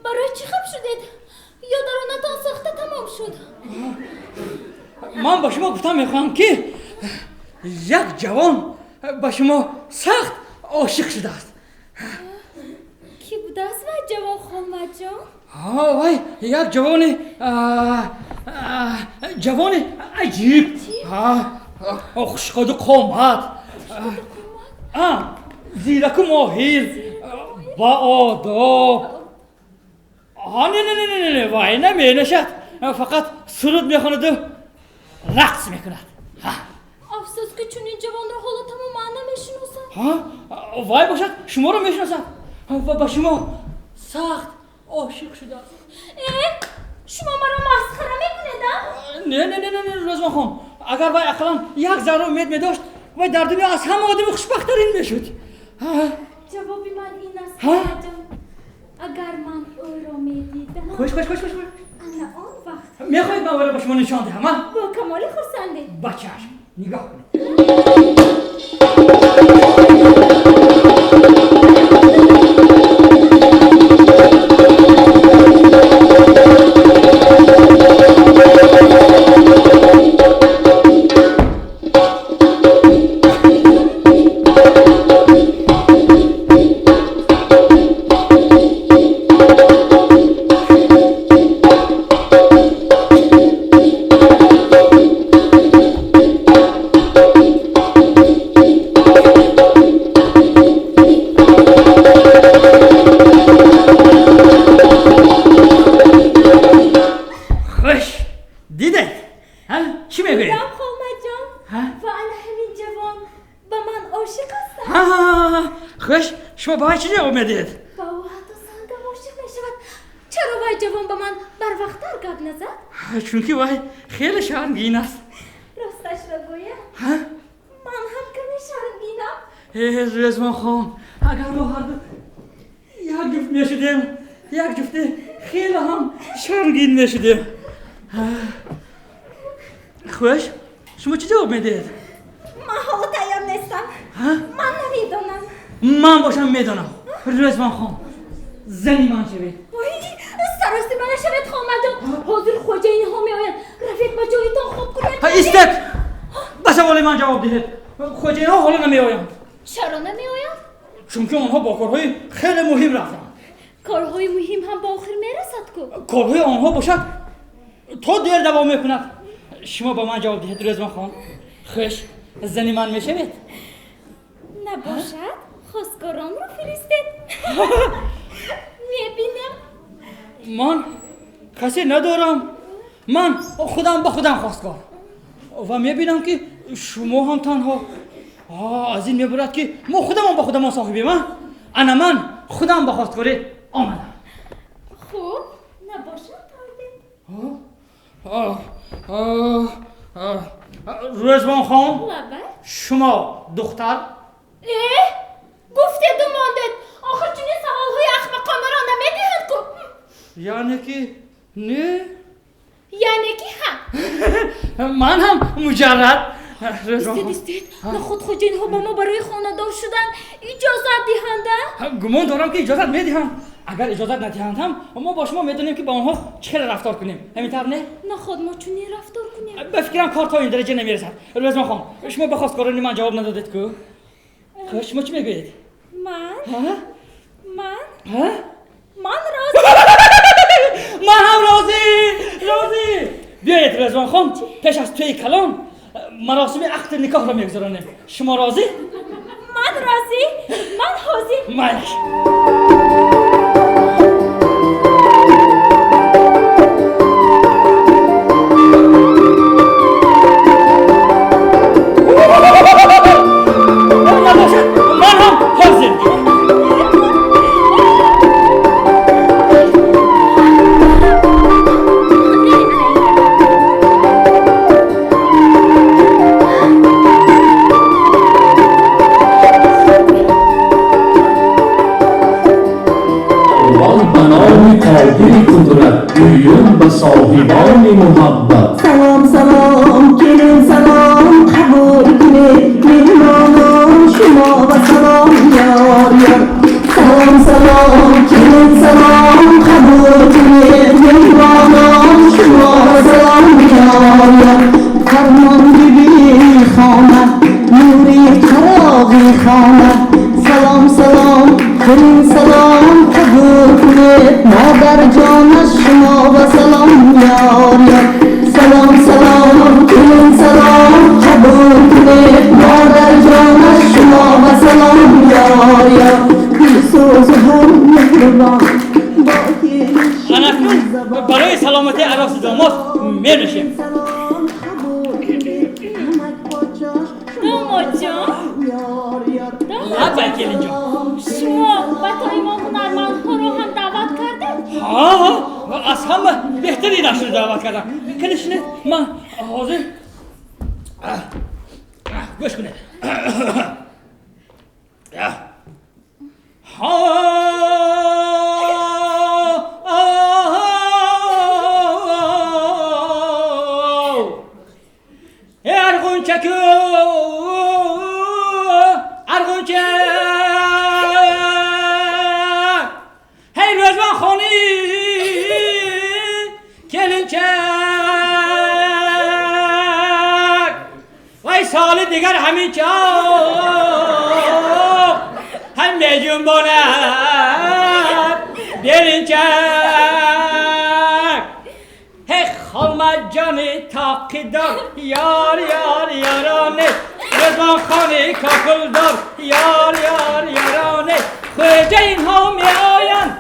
Барои чӣ хаб шудед? Ё дарунатон сохта тамом шуд? Ман ба шумо гуфтан мехоҳам, ки як ҷавон ба шумо сахт ошиқ шудааст. Ки будааст вай ҷавон, холмаҷон? Вай як ҷавони ҷавони аҷиб, хушқаду қомат, зираку моҳир, ба одоб. Не, не, не, не, не, вай наменашад, фақат суруд мехонаду рақс мекунад. Афсӯс, ки чунин ҷавонро ҳоло Вай бошад шуморо мешиносад ва ба шумо сахт ошиқ шудааст. Шумо маро масхара мекунед, а? Не, не, не, не, Рӯзвон хон, агар вай ақаллан як зарра умед медошт, вай дар дунё аз ҳама одами хушбахттарин мешуд. Ҷавоби ман ин аст, хоҳарҷон, агар ман ӯро медидам. Хуш, хуш, хуш, хуш. Ана он вақт. Мехоҳед ман ӯро ба шумо нишон диҳам, а? Бо камоли хурсандӣ. Ба чашм нигоҳ кунед. Шумо ба чӣ ҷавоб медиҳед? Ба ӯ ҳатто сангам ошиқ мешавад. Чаро вай ҷавон ба ман барвақттар гап назад? Чунки вай хеле шармгин аст. Росташро гӯям, ман ҳам каме шармгинам. Рӯзвон хон, агар мо ҳарду як ҷуфт мешудем, як ҷуфти хеле ҳам шармгин мешудем. Хуш, шумо чӣ ҷавоб медиҳед? Ман ҳоло тайёр нестам. Ман намедонам. Ман бошам медонам. Рӯзвон хон, зани ман шавед. Сарости ман нашавед, хомаҷон. Ҳозир хоҷаинҳо меоянд. Равед ба ҷоятон хоб кунед. Истед! Ба саволи ман ҷавоб диҳед. Хоҷаинҳо ҳоло намеоянд. Чаро намеоянд? Чунки онҳо бо корҳои хеле муҳим рафтанд. Корҳои муҳим ҳам ба охир мерасад ку? Корҳои онҳо бошад то дер давом мекунад. Шумо ба ман ҷавоб диҳед, Рӯзвон хон. Хуш, зани ман мешавед? Набошад, хостгоронро фиристед. Мебинем. Ман касе надорам. Ман худам ба худам хостгор. Ва мебинам ки шумо ҳам танҳо. Аз ин мебурад ки мо худамон ба худамон соҳибем. Ана ман худам ба хостгорӣ омадам. Хуб, набошад, тавдед. Рӯзвон хон, шумо духтар? Гуфтеду мондед. Охир чунин саволҳои ахмақонаро намедиҳанд ку? Яъне ки не? Яъне ки ҳа. Ман ҳам муҷаррад. Истед, истед. Наход хоҷаинҳо ба мо барои хонадор шудан иҷозат диҳанд? Гумон дорам ки иҷозат медиҳанд. Агар иҷозат надиҳанд ҳам мо бо шумо медонем ки ба онҳо чӣ хел рафтор кунем. Ҳамин тавр не? Наход мо чунин рафтор кунем. Ба фикрам кор то ин дараҷа намерасад. Рӯзвон хон, шумо ба хостгорони ман ҷавоб надодед ку? Хуш, шумо чӣ мегӯед? Ман? Ман? Ман розӣ. Ман ҳам розӣ, розӣ. Биёед Рӯзвон хон, пеш аз тӯи калон маросими ақди никоҳро мегузаронем. Шумо розӣ? Ман розӣ, ман ҳозир. Майлаш. Ман ҳам ҳозир. Ба соҳибони муҳаббат. Салом, салом, келин салом, қабул кунед меҳмонон шумо ва салом ёр ёр. Салом, салом, келин салом, қабул кунед меҳмонон шумо ва салом ёр ёр. Фармон биби хона, нури чароғи хона. Салом, салом, келин салом, қабул кунед модарҷон аз шумо ва салом ёр ёр. Салом, салом, келин салом, қабул кунед модарҷон аз шумо ва салом ёр ёр. Дилсӯзу ҳам меҳрубон бо Анакнун барои саломатии ароси домод менӯшем. Домодҷон, Аз ҳама беҳтаринашро даъват кардам. Кани шинед, ман ҳозир гӯш кунед. Арғунчаку арғунча ҳей Рӯзвон хони келинчак вай соли дигар ҳамин чоқ ҳам меҷунбонад белинчак. Ҳей холмаҷони тоқидор ёр ёр ёроне Рӯзвон хони кокулдор ёр ёр ёроне хоҷа инҳо меоянд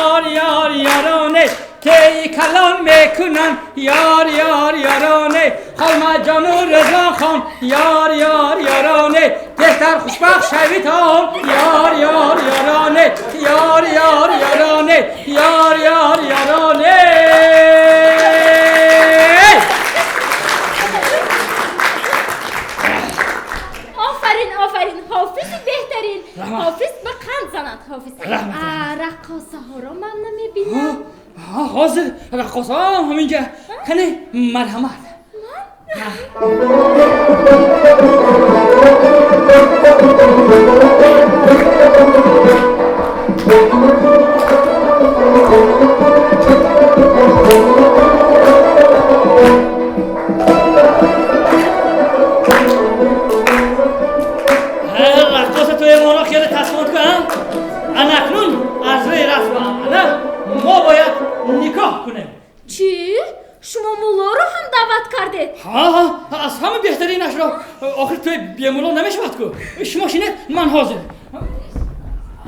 ёр ёр ёроне тей калон мекунанд ёр ёр ёроне холмаҷону Рӯзвон хон ёр ёр ёроне беҳтар хушбахт шавитон ёр ёр ёроне ёр ёр ёроне ёр ёр ёроне. Офарин, офарин, ҳофизи беҳтарин. Ҳофиз ба қанд занад, ҳофиз. Раққосаҳоро ман намебинам. Ҳозир раққосаҳо ҳаминҷа. Кани марҳамат. Раққоса туи моро хеле тасмот кун. Анакнун аз рӯи расму анъана мо бояд никоҳ кунем. Чӣ? Шумо муллоро ҳам даъват кардед? Ҳа, аз ҳама беҳтаринашро. Охир туи бемулло намешавад ку. Шумо шинед, ман ҳозир.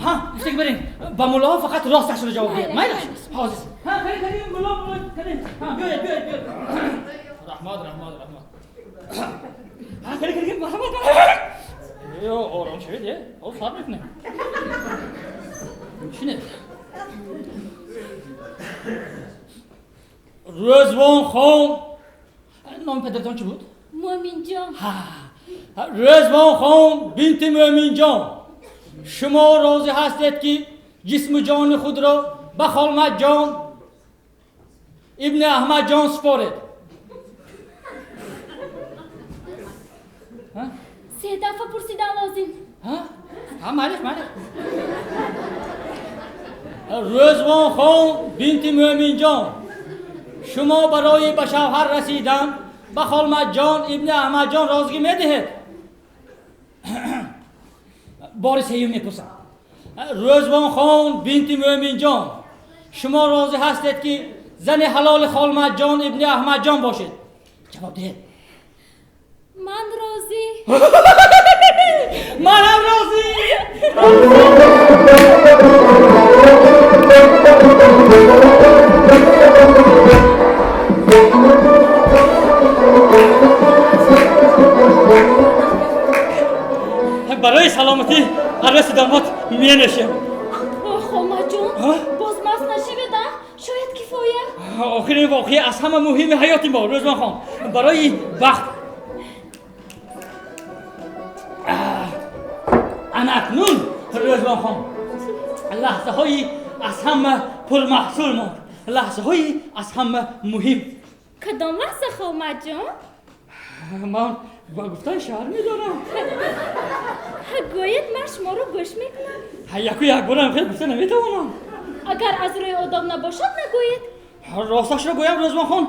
Ҳа, гуфтаг барин, ба муллоҳо фақат росташро ҷавоб диҳед. Майлаш? Ҳозир. Ҳа, кани, кани, мулло, мулло, кани. Ҳа, биёед, биёед, биёед. Раҳмат, раҳмат, раҳмат. Ҳа, кани, кани, марҳамат, марҳамат. Ё, ором шавед, е? Ҳозир сар мекунем. Шинед. Рӯзвон хон. Номи падаратон чӣ буд? Мӯминҷон. Рӯзвон хон бинти Мӯминҷон, шумо розӣ ҳастед ки ҷисму ҷони худро ба Холмаҷон ибни Аҳмадҷон супоред? Се дафъа пурсидан лозим. Ҳа, майлиш, майлиш. Рӯзвон хон бинти Мӯминҷон, шумо барои ба шавҳар расидан ба Холмаҷон ибни Аҳмадҷон розигӣ медиҳед? Бори сеюм мепурсам. Рӯзвон хон бинти Мӯминҷон, шумо розӣ ҳастед ки зани ҳалоли Холмаҷон ибни Аҳмадҷон бошед? Ҷавоб диҳед. Ман розӣ. Манам розӣ. Барои саломатӣ арӯси домод менӯшем. Холмаҷон, боз маст нашавед, а? Шояд кифоя. Охирин воқеа аз ҳама муҳими ҳаёти мо, Рӯзвон хон. Барои бахт. Ана акнун, Рӯзвон хон, лаҳзаҳои аз ҳама пурмаҳсул монд, лаҳзаҳои аз ҳама муҳим. Кадом лаҳза, Холмаҷон? Ман ба гуфтан шарм медорам. Гӯед, ман шуморо гӯш мекунам. Яку якборам хел гуфта наметавонам. Агар аз рӯи одоб набошад, нагӯед. Росташро гӯям, Рӯзвон хон,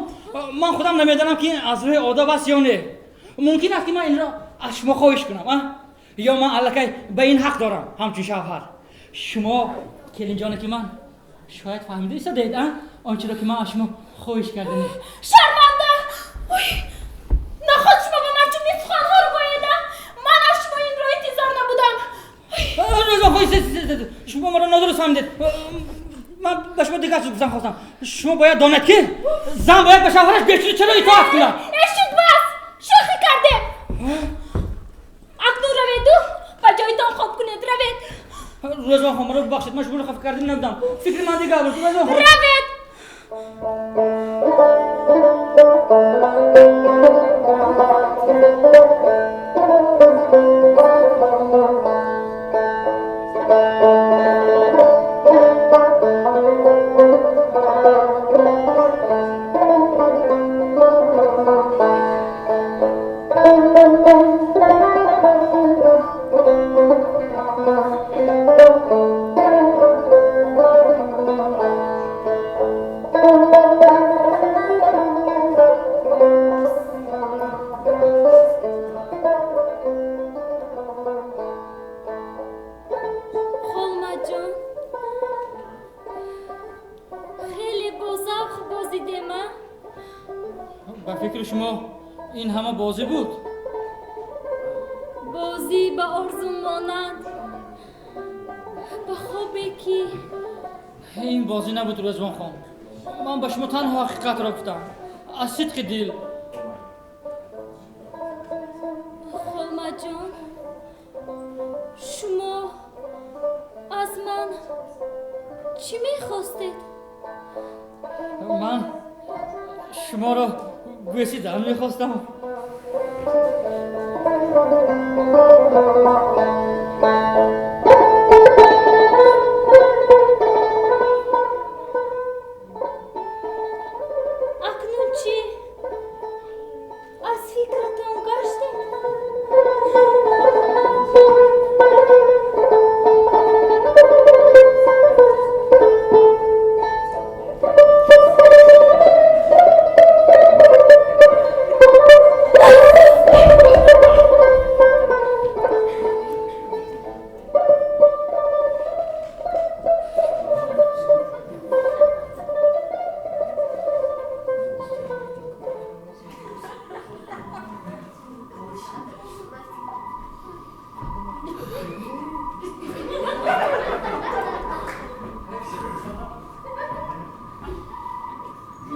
ман худам намедонам ки аз рӯи одоб аст ё не. Мумкин аст ки ман инро аз шумо хоҳиш кунам, а? Ё ман аллакай ба ин ҳақ дорам ҳамчун шавҳар. Шумо келинҷоне ки ман шояд фаҳмида истодед, а? Он чиро ки ман аз шумо хоҳиш кардам. Шарманда! Наход шумо ба ман чунин суханҳоро гӯед, а? Ман аз шумо инро интизор набудам. Рӯзвон хон, шумо маро нодуруст фаҳмидед. Ман ба шумо дигар чиз гуфтан хостам. Шумо бояд донед ки зан бояд ба шавҳараш бечуну чаро итоат кунад. Эшид, бас! Шӯхӣ кардем. Акнун раведу ба ҷойтон хоб кунед, равед. Рӯзвон хон, маро бубахшед, ман шуморо хафа кардем набудам. Фикри ман дигар буд. Рӯзвон хон. Равед! Ба фикри шумо ин ҳама бозӣ буд? Бозӣ ба орзу монанд, ба хобе ки ин бозӣ набуд, Рӯзвон хон. Ман ба шумо танҳо ҳақиқатро гуфтам, аз сидқи дил. Холмаҷон, шумо аз ман чӣ мехостед? Ман шуморо бӯсидан мехостам. Акнун чӣ? Аз фикратон гаштед?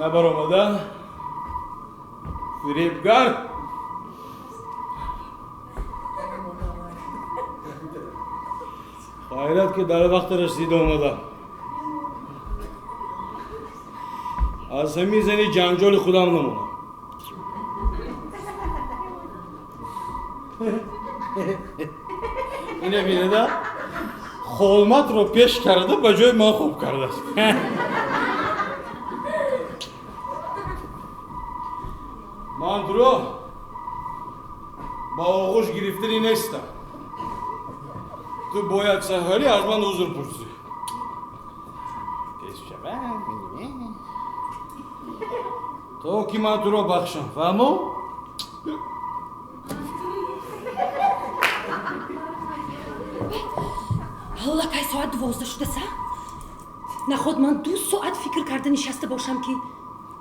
Набаромада фиребгар. Хайрат ки дар вақти расида омадам. Аз ҳамин зани ҷанҷоли худам намонам. Ина бинеда, холматро пеш карда ба ҷои ман хоб кардааст. Ман туро ба оғӯш гирифтанӣ нестам. Ту бояд саҳарӣ аз ман узр пурсӣ. То ки ман туро бахшам, фаҳмо? Аллакай соат 12 шудаса? Наход ман 2 соат фикр карда нишаста бошам, ки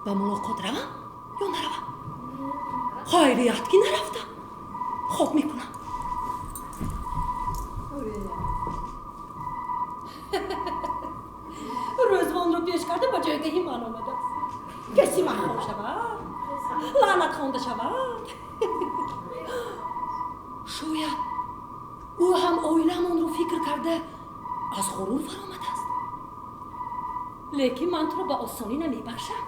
ба мулоқот равам ё наравам. Хайрият ки нарафтам. Хоб мекунам. Рӯзвонро пеш карда ба ҷойгаҳи ман омадааст. Каси маҳрум шавад, лаънат хонда шавад. Шояд ӯ ҳам оиламонро фикр карда аз ғурур фаромадааст. Лекин ман туро ба осонӣ намебахшам.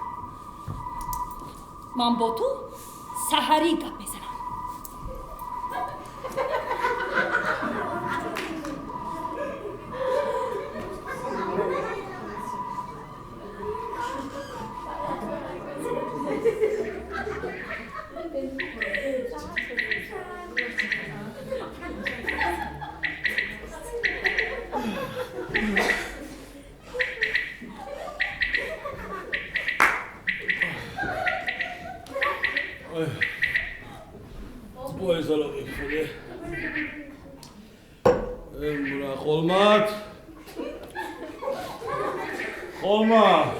Ман бо ту саҳарӣ гап мезанам. Холмат, Холмат.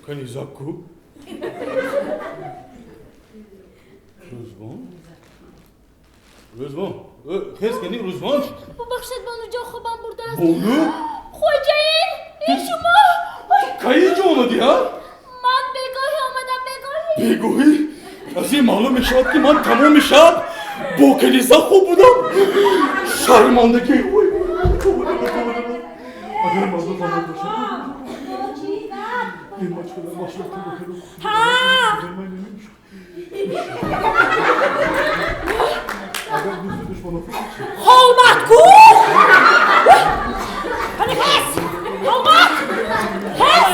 Канизаку. Рӯзвон? Рӯзвон? Хез кани Рузвон? Бубахшед, Бонуҷон, хобам бурдааст. Бону? Хоҷаин, ин шумо? Кай инҷо омадӣ, ҳа? Ман бегоҳӣ омадам, бегоҳӣ. Бегоҳӣ? Аз ин маълум мешавад, ки ман тамоми шаб бо каниза хоб будам. Шармандагӣ. Агар мазбут омад бошад. Холмат ку! Қани хес! Холмат! Хес!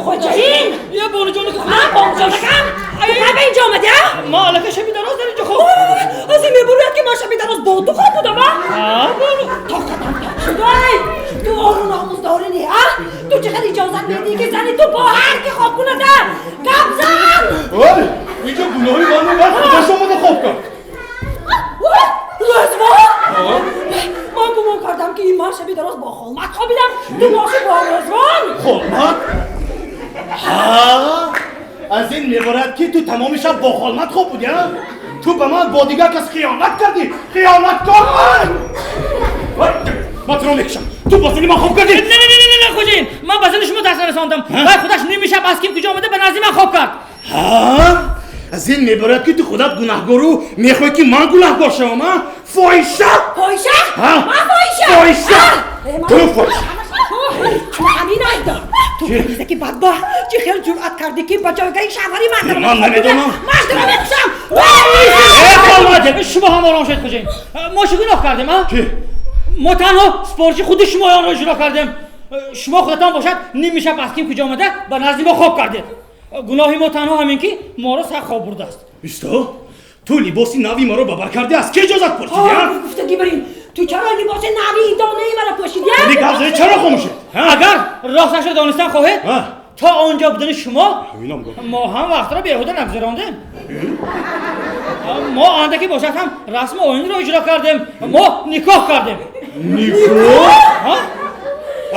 Хоҷаин! Я Бонуҷон ки Ҳа, Бонуҷонакам! Ту кай ба инҷо омадӣ, а? Ма аллакай шаби дароз дар инҷо хоб. Аз ин мебурӯяд, ки ман шаби дароз бо ту хоб будам, а? Ҳа, Бону. Тоқатам тоқ шудай! Ту ору номус дорӣ не, а? Ту чӣ хел иҷозат медиҳӣ, ки зани ту бо ҳар ки хоб кунад, а? Гап зан! Ой, инҷо гуноҳи ман не, худаш омада хоб кард. Рӯзвон? Ман гумон кардам, ки ин ман шаби дароз бо Холмат хобидам, ту бошӣ бо Рӯзвон. Холмат? Ҳа? Аз ин меборад, ки ту тамоми шаб бо Холмат хоб будӣ, а? Ту ба ман бо дигар кас хиёнат кардӣ! Хиёнаткор ман! Ман туро мекушам! Ту бо зани ман хоб кардӣ! Не, не, не, не, не, хоҷаин, ман ба зани шумо даст нарасондам. Вай худаш ними шаб аз ким куҷо омада ба назди ман хоб кард. Ҳа? Аз ин меборад, ки ту худат гунаҳгору мехоҳӣ, ки ман гунаҳгор шавам, а? Фоҳиша! Фоҳиша? Ман фоҳиша? Фоҳиша! Ту фоҳиша! Ҳамин айдор! Ту канизаки бадбахт, чӣ хел ҷуръат кардӣ, ки ба ҷойгаҳи шавҳари ман даромадӣ? Ман намедонам. Ман туро мекушам! Шумо ҳам ором шавед, хоҷаин. Мо чӣ гуноҳ кардем, а? Чӣ? Мо танҳо супориши худи шумоёнро иҷро кардем. Шумо худатон бошад ними шаб аз ким куҷо омада ба назди мо хоб кардед. Гуноҳи мо танҳо ҳамин, ки моро сахт хоб бурдааст. Исто, ту либоси нави маро ба бар кардӣ, аз ки иҷозат пурсидӣ, а? Гуфтагӣ бар ин, ту чаро либоси нави донаи маро пӯшидӣ, а? Ин гап задӣ, чаро хомӯшед? Агар росташро донистан хоҳед, то он ҷо будани шумо мо ҳам вақтро беҳуда нагузарондем. Мо андаке бошад ҳам расму оинро иҷро кардем. Мо никоҳ кардем. Никоҳ?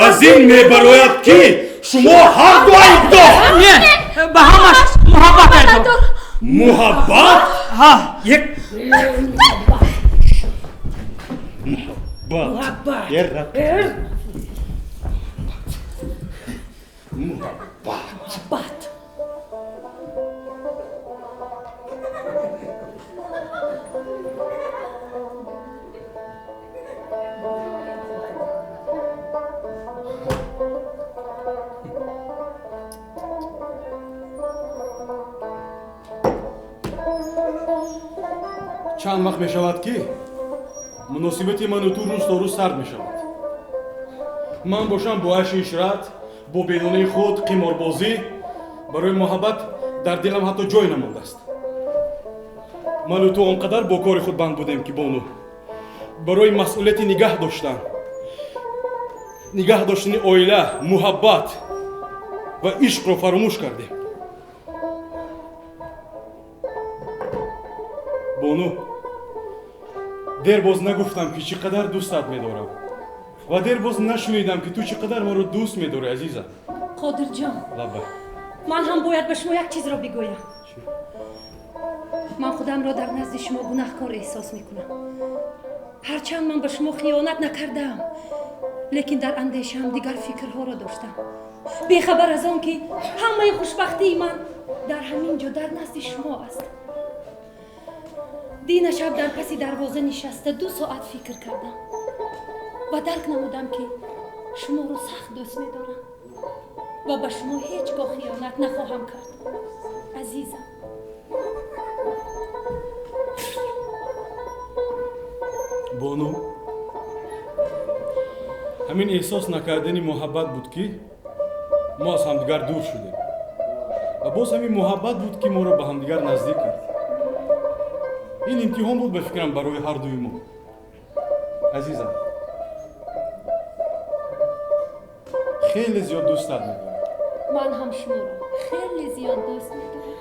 Аз ин мебарояд, ки шумо ҳарду айбдор. Не, ба ҳамаш муҳаббат айбдор. Муҳаббат? Ҳа. Як муҳаббат. Муҳаббат. Чанд вақт мешавад, ки муносибати ману ту рӯз то рӯз сард мешавад. Ман бошам бо айшу ишрат, бо бедонаи худ, қиморбозӣ, барои муҳаббат дар дилам ҳатто ҷой намондааст. Ману ту он қадар бо кори худ банд будем, ки бону барои масъулияти нигаҳ доштан, нигаҳ доштани оила, муҳаббат ва ишқро фаромӯш кардем. Бону, дер боз нагуфтам, ки чӣ қадар дӯстат медорам, ва дер боз нашунидам, ки ту чӣ қадар маро дӯст медорӣ, азизам. Қодирҷон, лаббай. Ман ҳам бояд ба шумо як чизро бигӯям. Ман худамро дар назди шумо гунаҳкор эҳсос мекунам. Ҳарчанд ман ба шумо хиёнат накардаам, лекин дар андешаам дигар фикрҳоро доштам, бехабар аз он ки ҳамаи хушбахтии ман дар ҳамин ҷо дар назди шумо аст. Дина шаб дар паси дарвоза нишаста 2 соат фикр кардам ва дарк намудам, ки шуморо сахт дӯст медорам ва ба шумо ҳеҷ гоҳ хиёнат нахоҳам кард, азизам. Бону, ҳамин эҳсос накардани муҳаббат буд, ки мо аз ҳамдигар дур шудем, ва боз ҳамин муҳаббат буд, ки моро ба ҳамдигар наздик кард. Ин имтиҳон буд, ба фикрам, барои ҳардуи мо. Азизам, хеле зиёд дӯстат медорам. Ман ҳам шуморо хеле зиёд дӯст медорам.